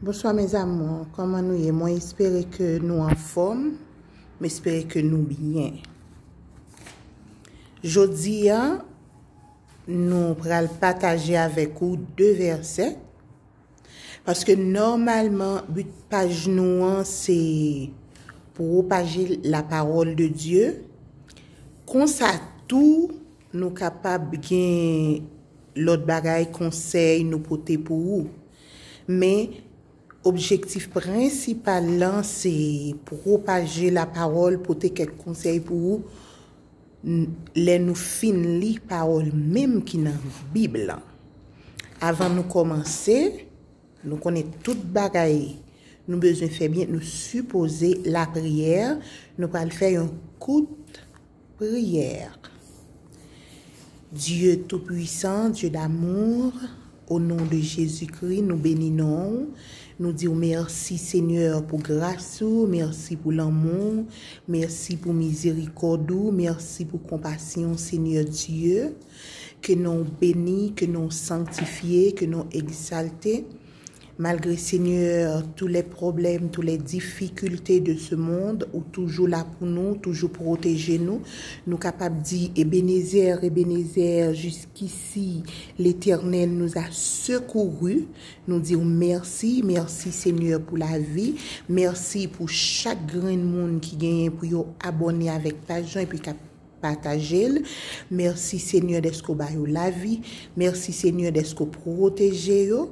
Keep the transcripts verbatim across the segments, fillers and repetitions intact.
Bonsoir mes amours, kòman nou ye? Mwen espere ke nou anfòm, mwen espere ke nou byen. Jodi a, nou pral pataje avèk ou de vèsè, paske nòmalman, but paj nou an, se pwopaje la parole de Dieu. Konsa tou, nou kapab gen lòt bagay, konsèy nou pote pou ou. Men, objektif prensipal lan, se pwopaje la parole, pote kèk konsèy pou ou, n- lè nou fin li pawòl menm ki nan Bib lan. Avan nou kòmanse, nou konnen tout bagay nou bezwen fè byen, nou sipoze lapriyè, nou pral fè yon kout priyè. Dieu tout-puissant, Dieu d'amour, au nom de Jésus-Christ, nou beni non w. Nou di w mèsi, Senyè, pou gras ou, mèsi pou lanmou w, mèsi pou mizerikòd ou, mèsi pou konpasyon, Senyè Dye. Ke non w beni, ke non w sanktifye, ke non w egzalte. Malgré, Seigneur, tous les problèmes, toutes les difficultés de ce monde, ou toujou la pou nou, toujou pwoteje nou. Nou kapab di, Ebenezer, Ebenezer, jusqu'ici, l'Éternel nous a secourus. Nou di w mèsi, mèsi, Senyè, pou lavi. Mèsi pou chak grenn moun ki genyen pou yo abòne avèk paj lan epi k ap pataje l. Mèsi, Senyè, dèske w ba yo lavi. Mèsi, Senyè, dèske w pwoteje yo.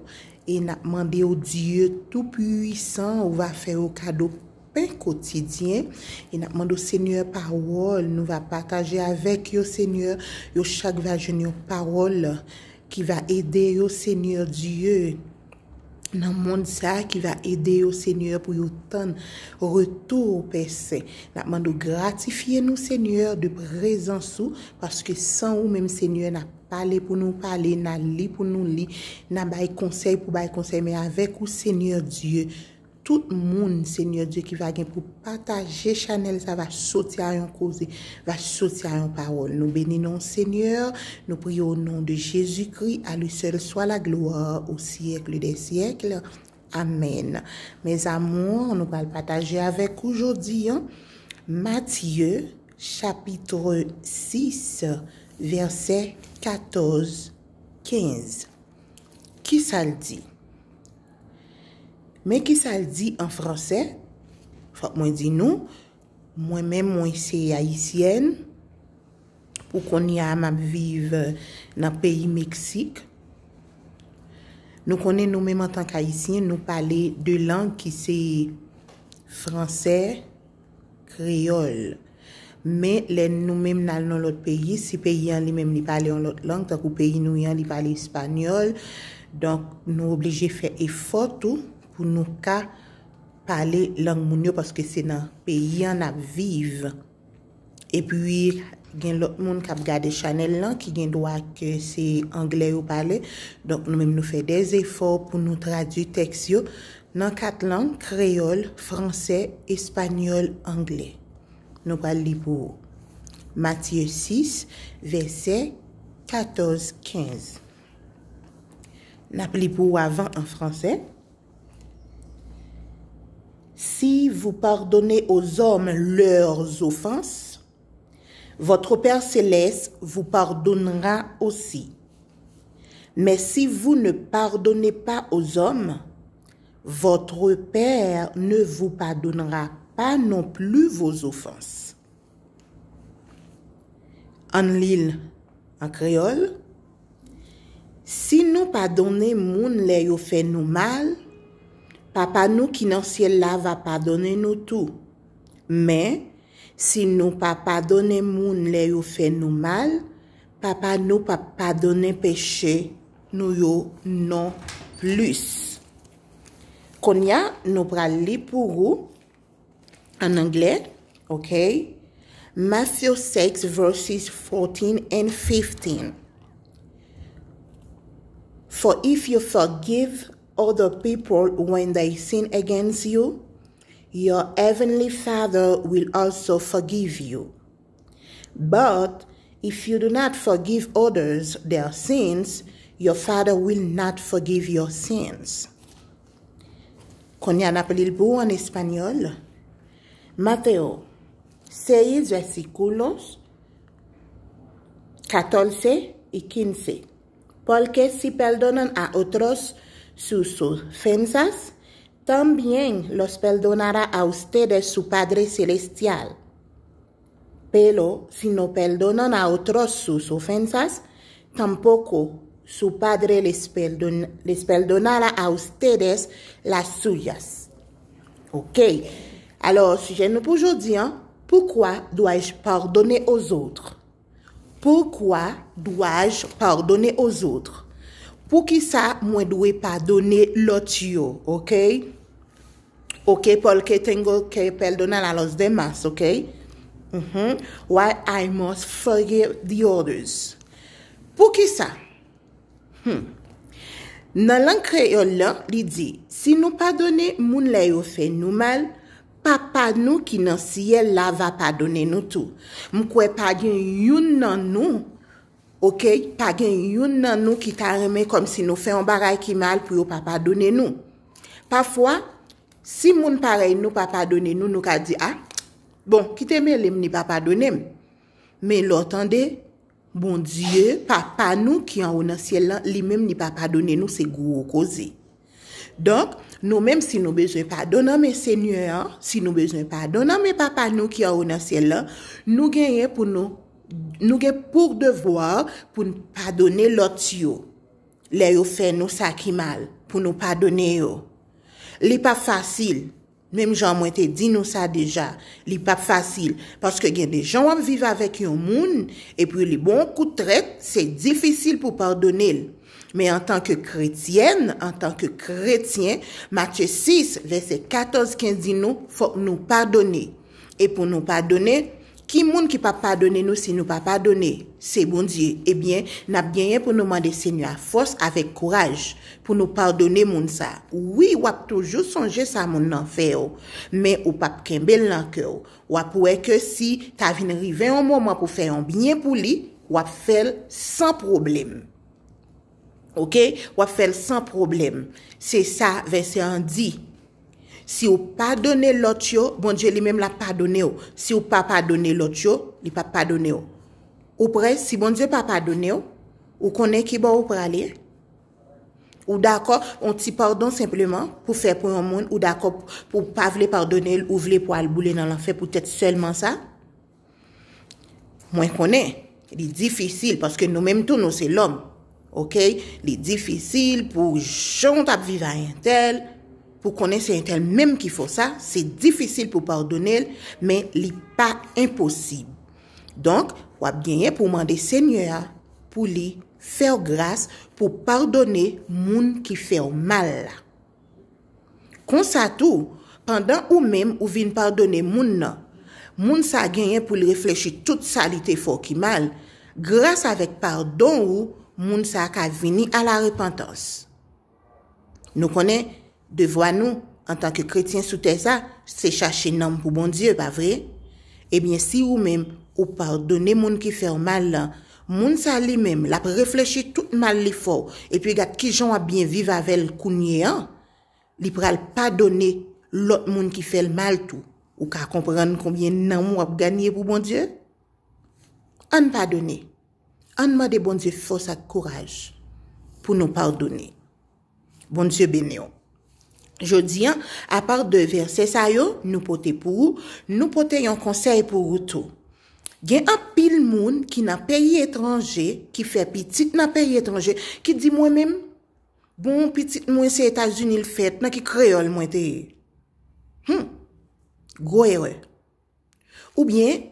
E n ap mande w, Dye Toupisan, ou va fè yo kado pen kotidyen. E n ap mande w, Senyè, pawòl nou va pataje avèk yo, Senyè, yo chak va jwenn yon pawòl ki va ede yo, Senyè Dye. Nan mond sa a ki va ede yo, Senyè, pou yo tann retou w, Pè Sen. N ap mande w gratifye nou, Senyè, de prezans ou, paske san ou menm, Senyè, n ap pale pou nou pale, n a li pou nou li, n a bay konsèy pou bay konsèy, men avèk ou, Senyè Dye, tout moun, Senyè Dye, ki va gen pou pataje chanèl sa va soti a yon koze, va soti a yon pawòl. Nou beni non, Senyè, nou priye au nom de Jésus-Christ, à lui seul soit la gloire au siècle des siècles. Amèn. Mes amours, nou pral pataje avèk ou jodi an Matye chapit sis, vèsè katòz, kenz. Kisa l di? Men kisa l di an fransè? Fòk mwen di nou, mwen menm, mwen se ayisyèn. Pou kounye a, m ap viv nan peyi Meksik. Nou konnen nou menm antank Ayisyen, nou pale de lang ki se fransè, kreyòl. Men lè nou menm n al nan lòt peyi, si peyi an li menm li pale yon lòt lang, tankou peyi nou ye an li pale espanyòl, donk nou oblije fè efò tou pou nou ka pale lang moun yo, paske se nan peyi an n ap viv. Epi, gen lòt moun k ap gade chanèl lan ki gen dwa ke se anglè yo pale. Donk, nou menm nou fè dè zefò pou nou tradui tèks yo nan kat lang, kreyòl, fransè, espanyòl, anglè. Nou pral li pou ou. Matye sis, vèsè katòz, kenz. N ap li pou ou avan an fransè. Si vous pardonnez aux hommes leurs offenses, votre Père céleste vous pardonnera aussi. Mais si vous ne pardonnez pas aux hommes, votre Père ne vous pardonnera pas non plus vos offenses. Ann li l an kreyòl. Si nou padonnen moun lè yo fè nou mal, Papa nou ki nan syèl la va padonnen nou tou. Men, si nou pa padonnen moun lè yo fè nou mal, Papa nou p ap padonnen peche nou yo non plis. Kounye a, nou pral li pou ou an anglè, ok? Matthew six, verses fourteen and fifteen. For if you forgive other people when they sin against you, your heavenly Father will also forgive you. But if you do not forgive others their sins, your Father will not forgive your sins. Kounye a n ap li l pou ou an espanyòl. Mateo seis, versículos catorce y quince. Porque si perdonan a otros sus ofensas, también los perdonará a ustedes su Padre Celestial. Pero si no perdonan a otros sus ofensas, tampoco su Padre les perdon-, les perdonará a ustedes las suyas. Ok. Alò, sijè nou pou jodi a, pourquoi dois-je pardonner aux autres? Pourquoi dois-je pardonner aux autres? Poukisa mwen dwe padone lòt yo, ok? Ok, porque tengo que perdonar a los demás, ok? Mhm. Why I must forgive the others? Poukisa? Hmm. Nan lang kreyòl la, li di, si nou padone moun lè yo fè nou mal, Papa nou ki nan syèl la va padone nou tou. M kwè pa gen youn nan nou, ok, pa gen youn nan nou ki ta renmen kòmsi nou fè yon bagay ki mal pou yo pa padone nou. Pafwa, si moun parèy nou pa padone nou, nou ka di, a, bon, kite mele m, li pa padone m. Men lè w tande, Bondye, Papa nou ki anwo nan syèl lan, li menm li pa padone nou, se gwo koze. Donk, nou menm si nou bezwen padon nan men Senyè a, si nou bezwen padon nan men Papa nou ki anwo nan syèl lan, nou genyen pou nou, nou gen pou devwa pou n padone lòt yo. Lè yo fè nou sa ki mal, pou nou padone yo. Li pa fasil. Menm jan mwen te di nou sa deja, li p ap fasil, paske gen de jan w ap viv avèk yon moun, epi li ba w yon kout trèt, se difisil pou padone l. Men antanke kretyèn, antanke kretyen, Matye sis, vèsè katòz, kenz di nou, fòk nou padone. E pou nou padone, ki moun ki p ap padone nou si nou pa padone? Se Bondye. Ebyen, n ap genyen pou nou mande Senyè a fòs avèk kouraj pou nou padone moun sa. Wi, w ap toujou sonje sa moun nan fè w, men ou p ap kenbe l nan kè w. W ap wè ke si ta vin rive yon moman pou fè yon byen pou li, w ap fè l san pwoblèm. Ok? W ap fè l san pwoblèm. Se sa vèsè an di. Si w padone lòt yo, Bondye li menm l ap padone w. Si w pa padone lòt yo, li p ap padone w. Ou prè, si Bondye pa padone w, ou konnen ki bò ou prale? Ou dakò, yon ti padon senpleman pou fè pou yon moun, ou dakò pou w pa vle padone l, ou vle pou al boule nan lanfè poutèt sèlman sa? Mwen konnen, li difisil, paske nou menm tou nou se lòm. Ok? Li difisil pou jan w t ap viv a entèl, pou konnen se entèl menm ki fè w sa, se difisil pou padone l, men li pa enposib. Donk, w ap genyen pou w mande Senyè a pou li fè w gras pou w padone moun ki fè w mal la. Konsa tou, pandan ou menm ou vin padone moun nan, moun sa genyen pou l reflechi tout sa li te fè w ki mal, gras avèk padon ou, moun sa ka vini a la repantans. Nou konnen, devwa nou, antanke kretyen sou tè sa, se chache nanm pou Bondye, pa vre? Ebyen, si ou menm, ou padone moun ki fè w mal lan, moun sa li menm, l ap reflechi tout mal li fè w, epi gad kijan w ap byen viv avè l kounye an, li pral padone lòt moun ki fè l mal tou. Ou ka konprann konbyen nanm w ap ganye pou Bondye? Ann padone. Ann mande Bondye fòs ak kouraj pou nou padone. Bondye beni w. Jodi a, apa de vèsè sa yo nou pote pou ou, nou pote yon konsèy pou ou tou. Gen anpil moun ki nan peyi etranje, ki fè pitit nan peyi etranje, ki di mwen menm, bon, pitit mwen se Etazini l fèt, nan ki kreyòl mwen te ye? Hmm. Gwo erè. Oubyen,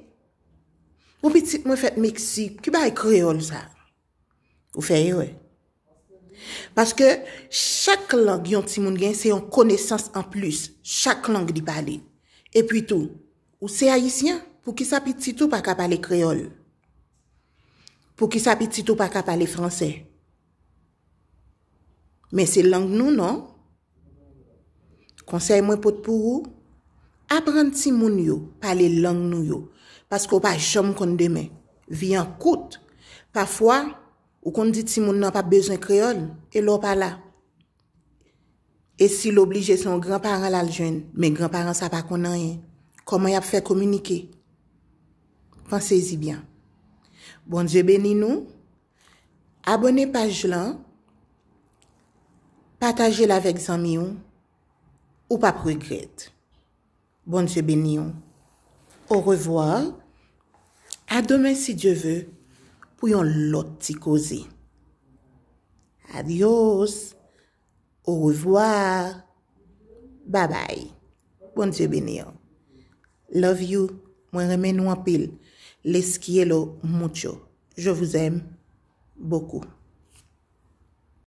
bon, pitit mwen fèt Meksik, ki bagay kreyòl sa? Ou fè erè. Paske chak lang yon timoun gen, se yon konesans anplis. Chak lang li pale. Epi tou, ou se ayisyen, poukisa pitit ou pa ka pale kreyòl? Poukisa pitit ou pa ka pale fransè? Men se lang nou, non? Konsèy mwen pot pou ou, aprann timoun yo pale lang nou yo, paske w pa janm konn demen. Vi an kout. Pafwa, ou konn di timoun nan p ap bezwen kreyòl, e lè w pa la. E si l oblije se yon granparan l al jwenn, men granparan sa pa konn anyen. Kòman y ap fè kominike? Pansezi byen. Bondye beni nou. Abòne paj lan. Pataje l avèk zanmi w. Ou p ap regrèt. Bondye beni w. Au revoir. A demen si Dye ve pou yon lòt ti koze. Adios. Au revoir. Babay. Bondye beni w. Love you. Mwen renmen nou anpil. Les quiero mucho. Je vous aime beaucoup.